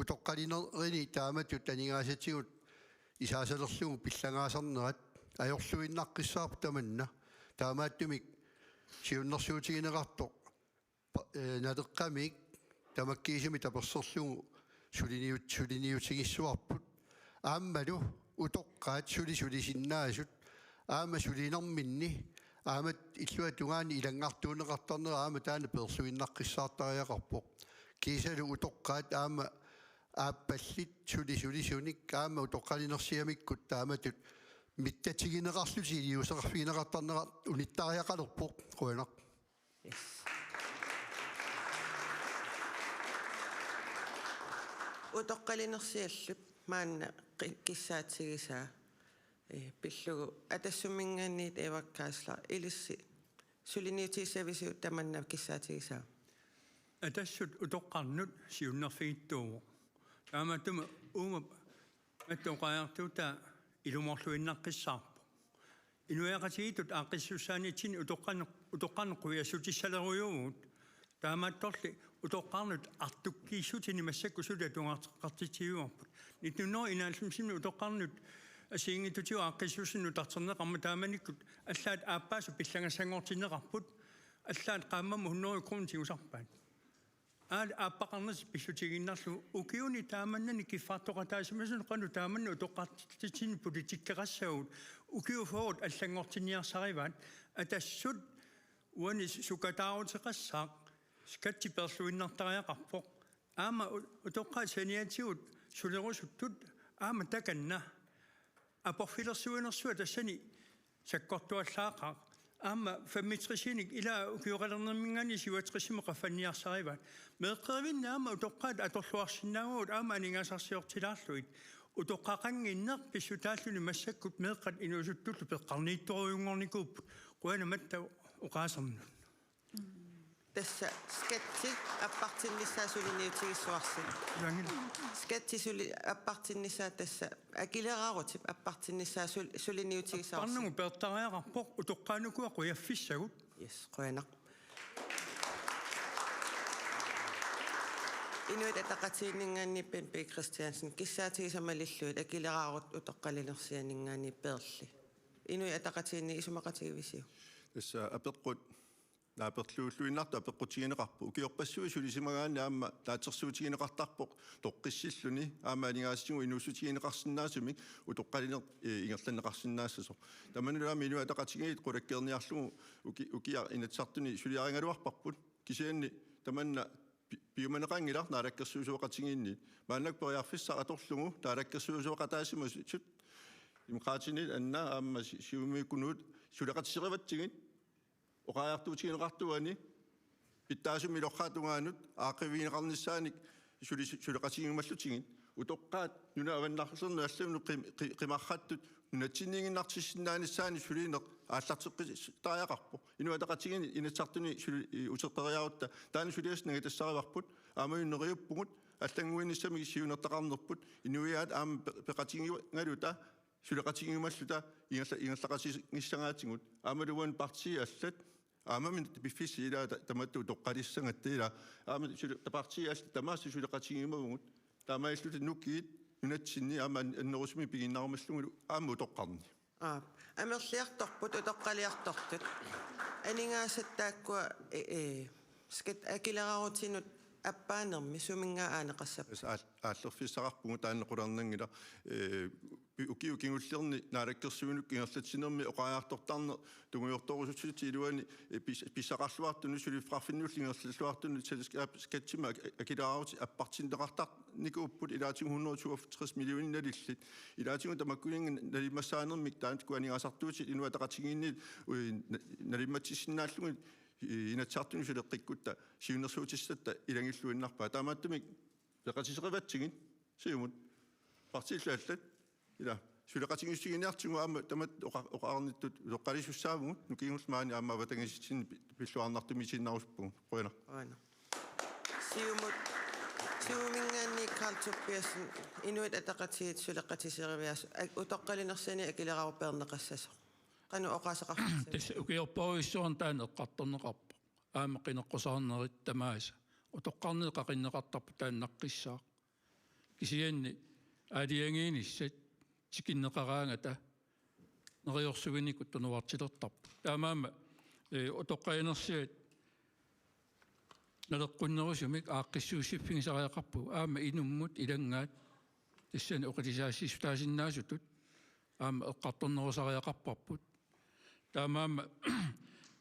utoqqalinerini taamatut aningaasatigut isaasalerlugu pillagaasarnerat ajorluinnaqqissaarpoq tamanna. Taamaattumik siunnersuutigineqartoq pa-, eh, Naleqqamiit tamakkiisumik taperserlugu suliniut-, suliniutigissavarput. Aammalu utoqqaat suli sulisinnaasut aamma sulinerminni aamma illuatungaani ilanngartuunneqartarnera aamma taanna peerluinnaqqissaartariaqarpoq. Kiisalu utoqqaat aamma aappallit suli sulisunik aamma utoqqalinersiamikkut taamatut mittatigineqarlutik iliuuseqarfigineqartarnera unittariaqalerpoq. Qujanaq. Yes. Utoqqalinersiallu maanna qi-, kissaatigisaa, eh, pillugu Atassumminngaanniit Eva Geisler, ilissi suliniutigissavisiuk tamanna kissaatigisaa? Atassut utoqqarnut siunnerfigittuuvoq. Taamaattumik uuma Mattoqajartuuta ilumoorluinnaqqissaarpoq. Inuiaqatigiittut aaqqissuussaanitsinni utoqqarn-, utoqqarneq quiassutissalerujuuvugut. Taamaattorli utoqqarnut artukkiissutinik massakkut suli atugarteqqartitsiuarput. Nitten hundrede enoghalvfemsimi utoqqarnut assigiinngitsutigut aaqqissuussineq nutarterneqarmat taamanikkut allaat aappaasut pillagassanngortinneqarput. Allaat qaammammut hundrede kroner tigusarpaat. Aali aappaqarnertik pissutigiinnarlugu ukiuni taamannani kiffartoqataasimasunut qanoq taamanna utoqqartitsinni politikkeqassaagut ukiut fyrre allanngortinniarsarivaat. Atassut uani sukataaruteqassaaq skattipeerluinnartariaqarpoq. Aamma u-, utoqqaat saniatigut sulerusuttut aamma takanna aporfilersuinersuaq tassani sakkortuallaaqaaq. Aamma femogtresinik ilaa ukioqalernerminngaanniit syvogtresimut qaffanniarsarivaat. Meeqqerivinni aamma utoqqaat atorluarsinnaavagut aamma aningaasarsiortilaarlugit. Utoqqaqannginneq pissutaalluni massakkut meeqqat inuusuttullu peqqarniittorujunngornikuupput. Qujanaq Mette oqaasernut. Tassa skatti appartinnissaa suliniutigissavarsi. Ilangila. Skatti suli-, appartinnissaa tassa. Akileraarutip appartinnissaa sul-, suliniutigissavarsi. Apparnermut peertariaqarpoq utoqqaat ukua qujaffissagut. Yes, qujanaq. Inuit Ataqatigiinninngaanniit Bendt B. Kristiansen, kissaatigisat malillugit akileraarut utoqqalinersianinngaanniit Peerli. Inuit Ataqatigiinni isumaqatigivisiuk? Tassa apeqqut naaperluulluinnartut apeqqutigineqarput. Ukiorpassuit sulisimagaanni aamma naatsorsuutigineqartarpoq toqqissilluni aamma aningaasatigut inuussutigineqarsinnaasumik utoqqalineq, eh, ingerlanneqarsinnaassasoq. Tamannalu aamma Inuit Ataqatigiit qulakkeerniarlugu uki-, ukiaq Inatsisartuni suliarigaluarparput. Kisianni tamanna pi-, piumaneqanngilaq naalakkersuisooqatigiinniit. Maannakkut periarfissaq atorlugu naalakkersuisooqataasimasut Demokraatini anna aamma si-, Siumumiikkununnga suleqatiserivatsigit oqariartuutigineqartuani pitsaasumik ilorraap tungaanut aaqqiivigineqarnissaanik suli-, suleqatigiumallutigit. Utoqqaat nunat avannarlernut allanut qim-, qi-, qimarrattut nunatsinniiginnartissinnaanissaannik sulineq aallarteqqittariaqarpoq. Inuit Ataqatigiinni Inatsisartuni suli-, i-, uteqqeriarutta taanna suliassaq nangitassarivarput, aamma neriuppugut allannguinissamik siunertaqarnerput, inuiaat aamma pe-, peqatigigaluta suleqatigiumalluta ingerla-, ingerlaqatigiissagaatigut, aammalu uani partiit allat, aamma min piffissap ilaa ta-, tamatta utoqqalissagatta ilaa, aamma suli-, partiit allat tamaasa suleqatigiumavugut, taamaalilluta nukiit nunatsinni aamma an-, annerusumik pigiinnarumallugulu aamma utoqqarni. Aap, amerliartorput, utoqqaliartortut. Aningaasat taakkua, e, e, skat-, akileraarutinut appaanermi suminngaanneersoq? Tassa aal-, aallerfissaqarpugut, taanna qularnanngilaq, ee, pi-, ukiut kingullerni naalakkersuinermut ingerlatsinermi oqariartortarneq tungujortoorusutissatut iluani, ee, pis-, pissaqarluartunut suliffeqarfinnullu ingerlalluartunut selskabsskattimik ak-, akileraarutit appartinneqartarnikuupput ilaatigut hundrede toogtres millioner nalillit. Ilaatigut tamakkuninnga nalimmassaanermik taanna aningaasartuutit Inuit Ataqatigiinni, ui, na-, nalimmatsisinnaallugit, i-, Inatsisartuni suleqqikkutta siunnersuutissatta ilagilluinnarpaa. Taamaattumik peqatiserivatsigit, Siumut. Partiillu allat. Ila, suleqatigiissutiginiartigu aamma tamatta oqa-, oqarnittut utoqqalisussaavugut, nukigullu maani aamma avatangiisitsinni pi-, pilluarnartumik isiginnaarusuppugut. Qujanaq. Qujanaq. Siumut, Siumuminngaanniit Karl Tobiassen, Inuit Ataqatigiit suleqatiseriviaasut, ak-, utoqqalinersiani akileraarut peerneqassasoq. Qanoq oqaaseqarfissaviuk? Tassa ukiorpassuarni taanna eqqartorneqarpoq. Aamma qineqqusaarnerit tamaasa. Utoqqarniit qaqinneqartarput taanna naqqissaaq. Kisianni aalajangiinissat tikinneqaraangata neriorsuinikkut tunuartilertarput. Taamaammat, ee, utoqqalinersiat naleqqunnerusumik aaqqissuussiffigisariaqarpugut. Aamma inummut ilanngaat tassani oqilisaasissutaasinnaasutut aamma eqqartornerusariaqarparput. Taamaammat,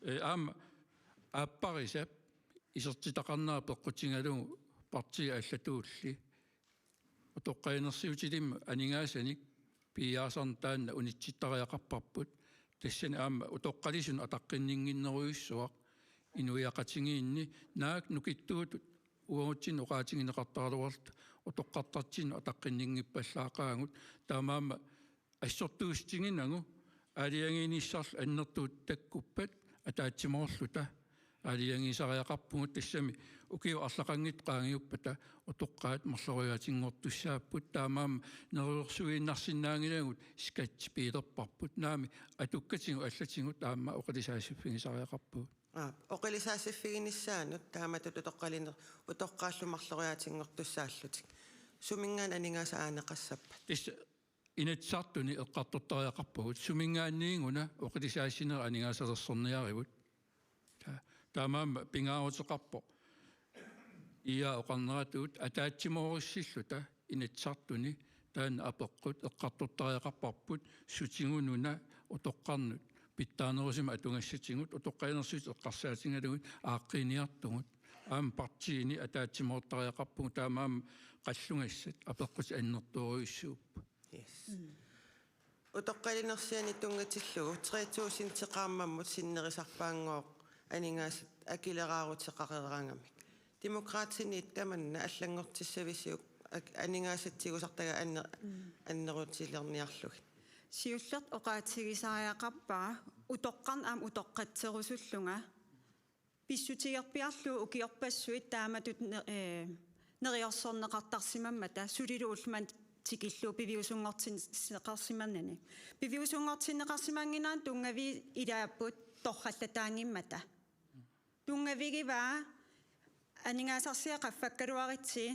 ee, aamma aapparisap isertitaqarnera peqqutigalugu partiit allatulli utoqqalinersiutilimmik aningaasanik piiaasarneq taanna unitsittariaqarparput. Tassani aamma utoqqalisunut ataqqinninnginnerujussuaq inuiaqatigiinni, naak nukittuutut uagutsinnut oqaatigineqartaraluarluta utoqqartartunnut ataqqinninngippallaaqaagut. Taamaammat assortuussutiginagu aalajangiinissarlu annertuut takkuppat ataatsimoorluta aalajangiisariaqarpugut, tassami ukiut arlaqanngitsut qaangiuppata utoqqaat marloriaatinngortussaapput, taamaammat neriorsuiinnarsinnaanngilagut skattipiilerparput, naamik atukkatigut allatigut aamma oqilisaasiffigisariaqarpugut. Aap, oqilisaasiffiginissaanut taamatut utoqqaliner-, utoqqaallu marloriaatinngortussaallutik. Suminngaanniit aningaasat aaneqassappat? Tassa Inatsisartuni eqqartortariaqarpagut suminngaanniit una oqilisaasineq aningaasalersorniarivut. Ta-, taamaammat pingaaruteqarpoq I A oqarneratut ataatsimoorussilluta Inatsisartuni taanna apeqqut eqqartortariaqarparput sutigut una utoqqarnut pitsaanerusumik atugassatigut utoqqalinersiutit eqqarsaatigalugit aaqqiiniartugut. Aamma partiini ataatsimoortariaqarpugut, taamaammat qallunaat apeqqutit annertoorujussuupput. Yes. Utoqqalinersianik tunngatillugu tre tusindeqarnermut sinnerisarpaanngooq aningaasat akileraaruteqareeraangamik. Demokraatiniit tamanna allanngortissavisiuk ak-, aningaasat tigusartagaat anner-, annerutilerniarlugit? Siullertut oqaatigisariaqarpara utoqqarnut aamma utoqqatserusullunga. Pissutigerpiarlugu ukiorpassuit taamatut ne-, ee, neriorsorneqartarsimammata sulilu ullumimut tikillugu piviusunngortinneqarsimanani. Piviusunngortinneqarsimannginneranik tunngaviit ilaapput torrallataanngimmata. Tunngavigivaa aningaasarsiat qaffakkaluaritsi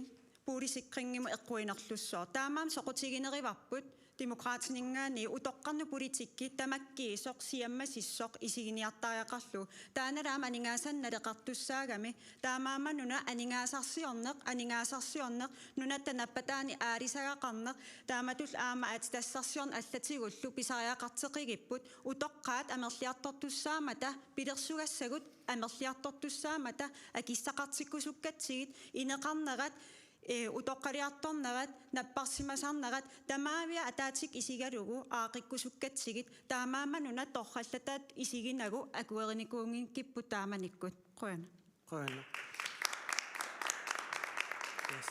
boligsikringimut eqquinerlussooq. Taamaammat soqutiginerivarput Demokraatininngaanniit utoqqarnut politikki tamakkiisoq siammasissoq isiginiartariaqarlugu. Taannalu aamma aningaasanik naleqartussaagami. Taamaammat una aningaasarsiorneq, aningaasarsiorneq, nunatta nappataani aalisagaqarneq, taamatullu aamma aatsitassarsiorneq allatigullu pisariaqarteqigipput, utoqqaat amerliartortussaammata, pilersugassagut amerliartortussaammata, akissaqartikkusukkatsigit, ineqarnerat, Ee, utoqqaliartornerat, napparsimasarnerat, tamaavia ataatsik isigalugu aaqqikkusukkatsigit, taamaammat una torrallataat isiginagu akuerinikuunngikkippugut taamanikkut. Qujanaq. Qujanaq. Yes.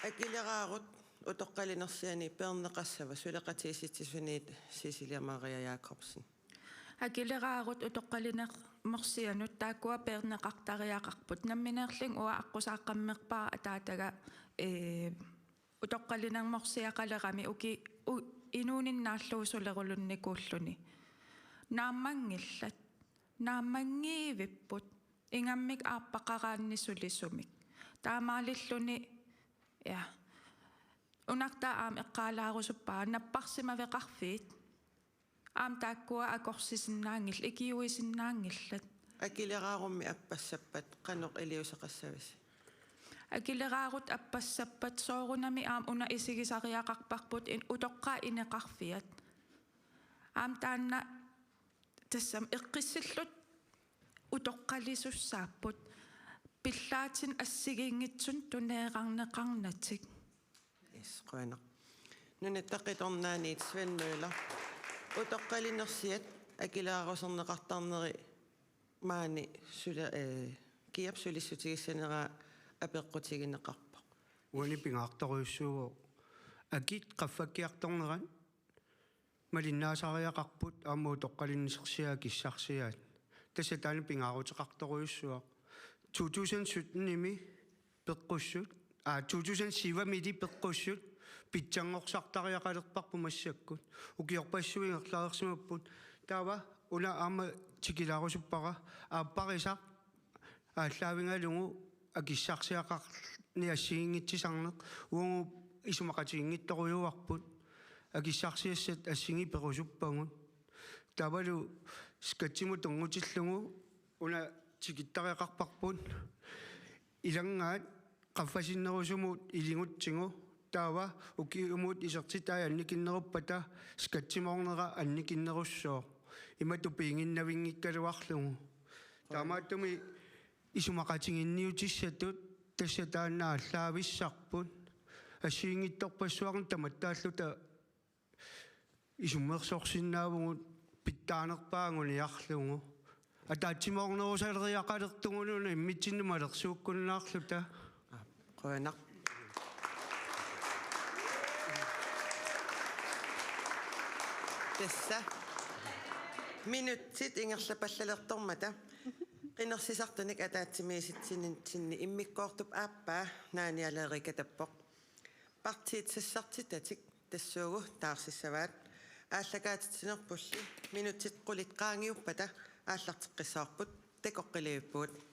Akileraarut utoqqalinersiani peerneqassava suleqatigiissitsisuniit Cecilia Maria Jacobsen? Akileraarut utoqqalinersianut taakkua peerneqartariaqarput. Nammineerlunga uanga aqqusaaqqammerpara ataataga, ee, utoqqalinersiaqalerami uki-, u-, inuuninnaallugu sulerulunnikuulluni. Naammanngillat. Naammanngivippput. Ingammik aappaqaraanni sulisumik. Taamaalilluni, ja. Unartaa aamma eqqaalaarusuppara napparsimaveqarfiit. Aamma taakkua akorsisinnaanngil-, ikiuisinnaanngillat. Akileraarummi appassappat qanoq iliuuseqassavisi? Akileraarut appassappat soorunami aamma una isigisariaqarparput in-, utoqqaat ineqarfiat. Aamma taanna tassami eqqissilluta utoqqalisussaapput pillaatsinni assigiinngitsunik tuneerarneqarnatik. Yes, qujanaq. Nunatta Qitornaaniit Svend Møller. Utoqqalinersiat akileraarusarneqartarneri maani suli-, eh, kiap sulissutigissaneraa apeqqutigineqarpoq. Uani pingaartorujussuuvoq akit qaffakkiartornerat malinnaasariaqarput aamma utoqqalinersiat akissarsiaat. Tassa taanna pingaaruteqartorujussuaq. To tusind syttenimi peqqussut, aa, to tusind syvimili peqqussut pitsanngorsartariaqalerparput massakkut. Ukiorpassuit ingerlareersimapput. Taava una aamma tikilaarusuppara, aapparisaq aallaavigalugu akissarsiaqarneq assigiinngitsisarneq uagut isumaqatiginngitsorujuarput, akissarsiassat assigiipput perusuppagut. Taavalu skattimut tunngatillugu una tikittariaqarparput, ilanngaat qaffasinnerusumut iligutsigu, taava ukiumut isertitai annikinneruppata skattimoornera annikinnerussooq. Imatut piiginnavinngikkaluarlugu. Taamaattumik isumaqatiginniutissatut tassa taanna aallaavissarput. Assigiinngitsorpassuarnik tamattaalluta isummersorsinnaavugut pitsaanerpaaq anguniarlugu. Ataatsimoornerusaleriaqalertugut una immitsinnut malersuukkunnaarluta. Qujanaq. Tassa. Minutsit ingerlapallalertormata. Qinersisartunik ataatsimiisitsinitsinni immikkoortup aappaa naanialereerikatappoq. Partiit sassartitatik tassuugu taarsissavaat. Aallakaatitsinerpulli minutsit qulit qaangiuppata aallarteqqissavarput, takoqqilivippugut.